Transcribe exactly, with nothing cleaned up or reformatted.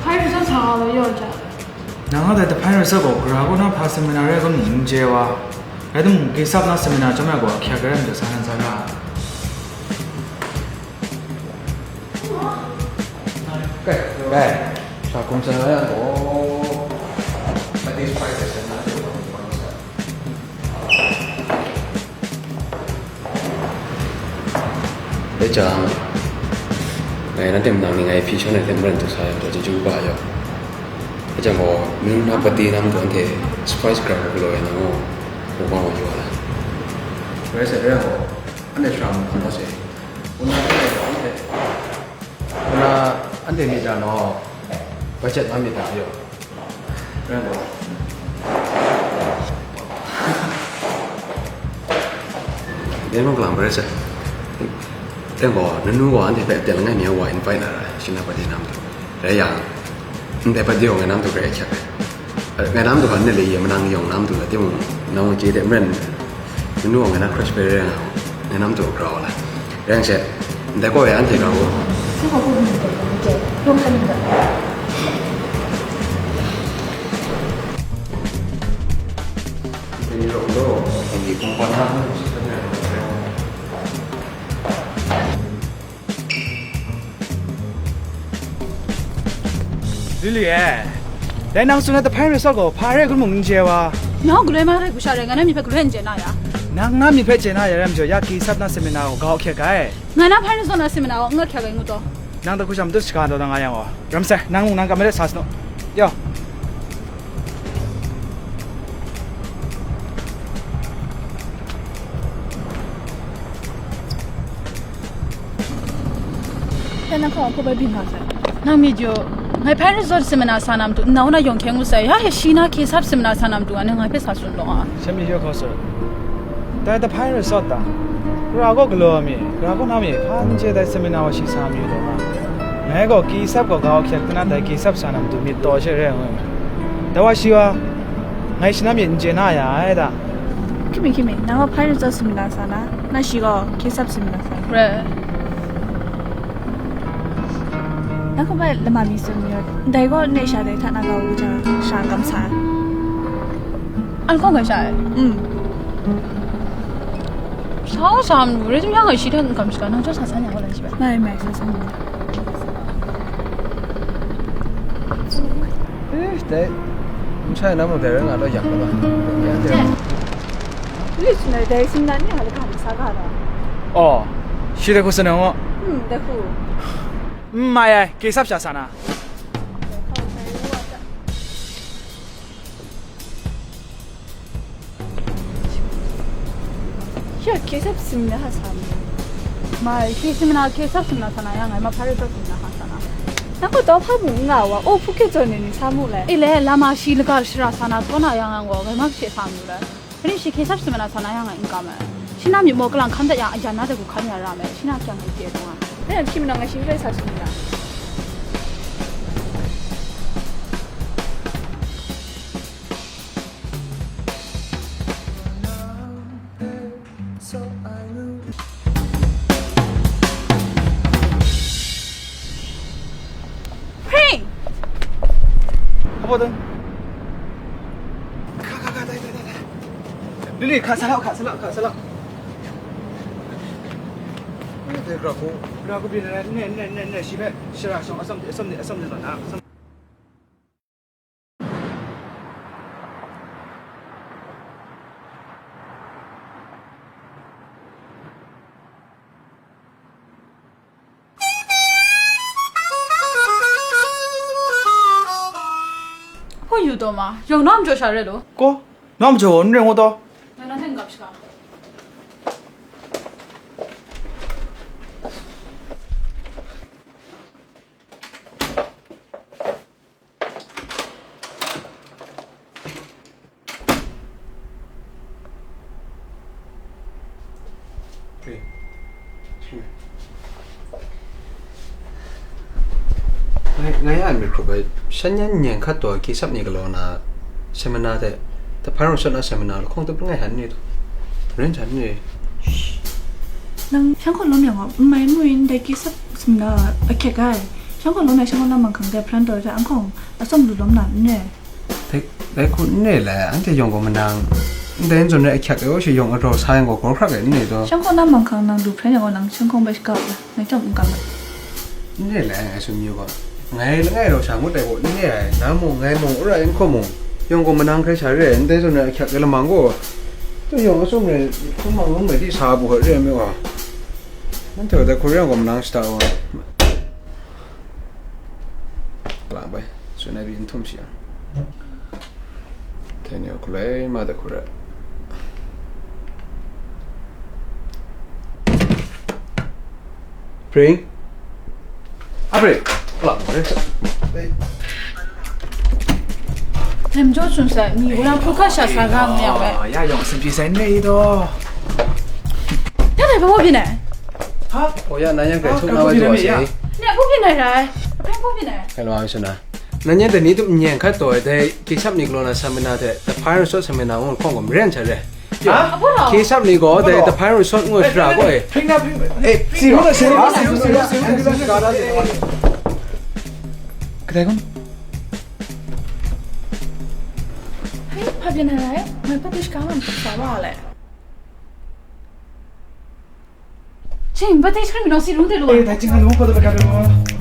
Hpai resort sa nga law yaw ja. Nang a dai Hpai resort gaw gara kaw na hpa seminar rai kun n chye wa. Rai timung, K sub na seminar chyawm ai gaw ahkyak ai rai majaw sa nan sa ra. Kai, kai, sa hkum sa na yang gaw, satisfy sa na. Dai jang, ngai nanhte mung ni ngai hpyi shangun ai hte maren du sa ai majaw, chyeju kaba yaw. Dai jang gaw, mung na pati nam gaw anhte surprise grab galaw ai na gaw, mukbang wa yu wa la. Rai sai, rai gaw, anhte shara mung hkan hta sai. Wun na anhte gaw anhte, wun na anhte myit ra naw, budget na myit ra yaw. Rai gaw. Dai mung kalang bai rai sai. Dai gaw, nanu gaw anhte hpe teng langai mi a wa invite na ra, shing na pati nam du. Rai yang, ndai pati gaw ngai nam du grai ahkyak ai. Ngai nam du hpa nit lai ye manang yawng nam du la, timung, nang chye hte maren, nanu gaw ngai na crush bai rai nga, ngai nam du grau la. Rai yang she, ndai gaw e anhte grau. Lily e, dai nang tsun ai Hpai resort gaw hpa re hkrum mung n chye wa. Nang galoi ma rai hku sha rai, ngai na myit hpe galoi n chye na ya. Nang na myit hpe chye na ya rai majaw, ya K sub na seminar gaw ga ahkyak ai. Ngai na Hpai resort na seminar gaw n ahkyak ai ngu taw. Nang dai hku sha matut shaga taw na nga yang gaw, ram sai, nang mung nang kam ai de sa sanu. Yaw. Dai nang hkaw hpa bai byin nga sai. Nang myit yu, ngai Hpai resort seminar sa na matu, nna wa na yawng hkyeng ngu sai, ya he shi na K sub seminar sa na matu, ngai hpe sa tsun law a. Sha myit yu hkaw tsun. Dai Hpai resort ta? Gara gaw galaw mi, gara gaw na mi, hpa n chye dai seminar wa shi sa mi law a. Ngai gaw K sub gaw ga ahkyak hte na dai K sub sa na matu myit taw she rai ngu. Dai wa shi wa, ngai shi na myit n chye na ya ai da. Hkye mi, hkye mi, nang gaw Hpai resort seminar sa na, na shi gaw K sub seminar sa na. Rai. Nang hkum bai lama mi tsun mi rawt, ndai gaw ne sha dai hta na ga u ja sha kam sa ai. An hkawng gai sha ai? Mm. Sa u sa mu, rai timung ngai shi hte n kam shi ga, nang chyawm sa san ya gaw lai shi bai. Mai, mai, sa san ya. Eh, dai, n shai na mung dai rai nga law yak kaba. Li tsun ai dai singnan ni a laka mi sa ga ra. Oh, shi dai hku sa na ngaw. Hmm, dai hku. N mai ai, K sub sha sa na. Ya, K sub seminar ha sa mi. Mai, shi seminar, K sub seminar sa na ya ngai, ma Hpai resort seminar ha sa na. Na ko taw hpa mung nga wa, o Phuket zawn ni ni sa mu le. E le, lama shi laga shara sa na taw na ya ngai gaw, ngai ma kashe sa mu le. Ri shi K sub seminar sa na ya ngai n kam ai. Shi na myit maw kalang hkam dat yang, ayan na dai hku hkam ya ra me. Shi na kyang ngai chye dawng a. Dai yang hkying nang ngai shi rai sa sung na. Hpring! Hpa baw dan? Hka, hka, hka, dai, dai, dai, dai. Lili, hka sa lau, hka sa lau, hka sa lau. Dai gra hku, gra hku byin ai, ne, ne, ne, ne, shi hpe, shara shawng atsam, atsam ni, atsam ni zawn na, atsam. Hpa yu taw ma, yawng nawm jaw sha rai law. Ko, nawm jaw n rai ngu taw. Ngai na hten gap shaga. Ngai, ngai a myit hkrup ai, shan yan nyen hkat taw K sub ni galaw na seminar hte, Hpai resort na seminar lahkawng tup langai htan ni taw, ren htan ni. Nang 香港 lawm yang gaw, n mai n mu n dai kisa sumla ahkyek ai. 香港 lawm yang 香港 na manghkang de pran taw de anhkawng atsawm lu lawm na n re. Dai, dai hku n re lai, anhte yawng gaw manang, ndai n zawn re ahkyek ai, shi yawng araw sa yang gaw, gawr hkrak ai n re taw. 香港 na manghkang nang du pran yang gaw, nang 香港 bai shaka la, nang chyawm n kam ai. N re lai, ngai tsun yu gaw. Ngai langai rau sha ngut ai gaw n re ai, nang mung, ngai mung, n rai n hkawm mung, yawng gaw manang hkrai sha re ai, ndai zawn re ahkyek ai lamang gaw, tu yawng atsawm re, hkun mang lung mai di sa bu hkawt re ai mi wa. Nanhte wa dai hku re yang gaw manang shata wa. Lang bai, tsun ai pyi n htum shi yang. Dai ni a hku lai ma dai hku re. Pring. A Pring. Lang bai. Em jo chun sa, ni wala phu ka sha sa ga ne ya we. Ya yawng sim pyi sai ne do. Ya dai ba wo pyi ne. Ha? O ya, na yang kai sung na wa jo sai. Ne phu pyi ne rai. Phu pyi ne. Kai lo a suna. Nan yan dai ni tup n yan hkat taw ai dai, K-shap ni galaw na seminar hte, The Pine Resort Seminar ngu hkawng gaw maren sha re. Ha? K-shap ni gaw dai, The Pine Resort ngu ai shara gaw e. Hpring na hpring. Eh, si ru na, si ru na, si ru na, si ru na, si ru na. Kadai kun? Hei, hpa byin ai rai? Ngai hpa dai shaka lam hpuk sa wa le. Jing, hpa dai shaka lam si rung de lo. Eh, dai jing, ngai lo hpa dai shaka lam.